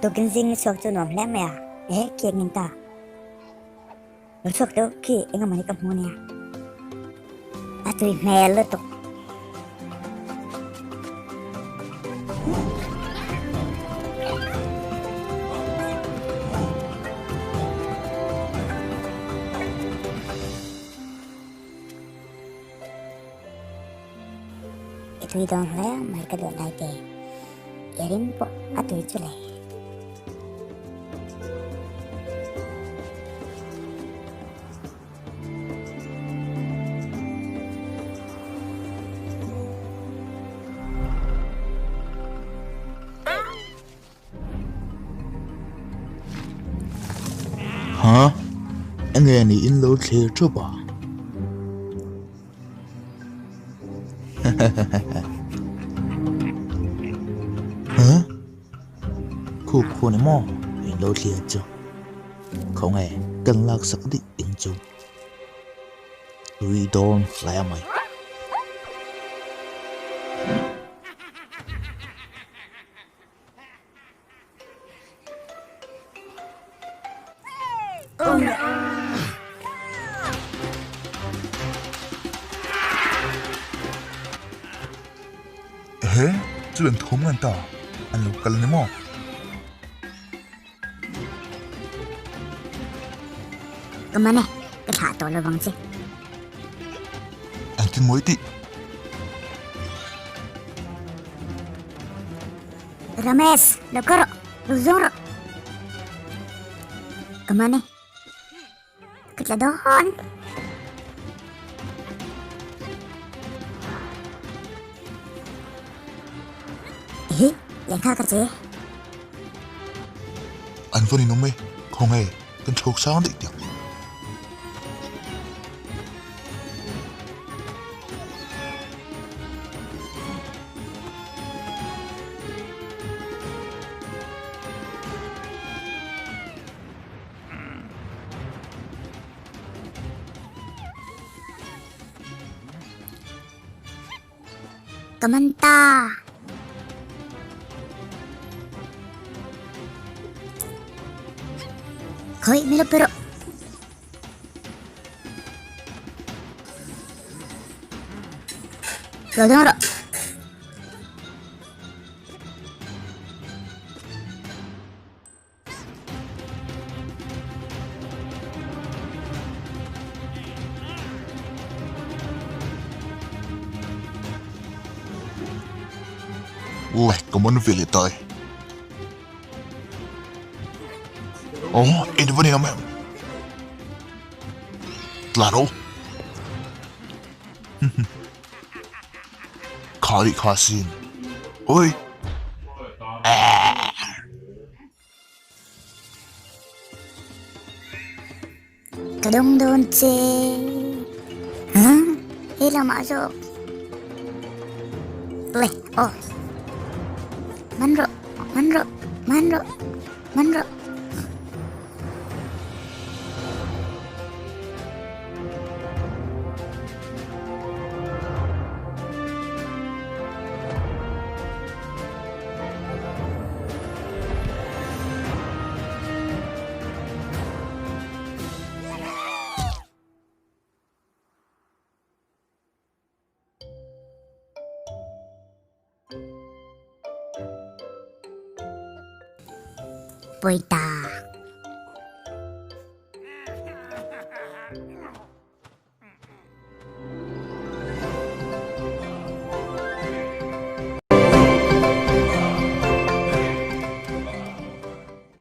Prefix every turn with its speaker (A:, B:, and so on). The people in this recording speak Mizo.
A: Tukin zing ni chhuak chu nuam hle mai a, ehe khi engin ta. Lo chhuak teuh khi engemaw ni ka hmu nia. A tui hmel lutuk. I tui dawn hle mai ka duh lai te. I rim pawh a tui chu le.
B: Ha? Enge ni in lo thlir thup a? Ha? Khu khu ni maw in lo thlir chu? Khawnge kan laksak dih ding chu? Tui dawn hle mai. Ehe, chu eng thawm ngan ta? An lo kal ni maw?
A: Ka man e, ka thlah tawh lovang che.
B: Engtin mawi tih?
A: Ramesh, lo kal rawh, lo zawng rawh. Ka man e, ka tla dawn. Ehe, lehkha ka che.
B: An va ninawm e, khawnge kan chhawk sang daih tiang.
A: Ka man ta. Khawi mi lo pe rawh. Lo dawng rawh.
B: Ui, ka man ve leh ta e. Oh, en va ni lam em. Tla ro. Kha ri kha sin. Oi.
A: Ka dawng dawn che. Ha? He lamah zawk. Le, oh. Man rawh, man rawh, man rawh, man rawh. Pawita.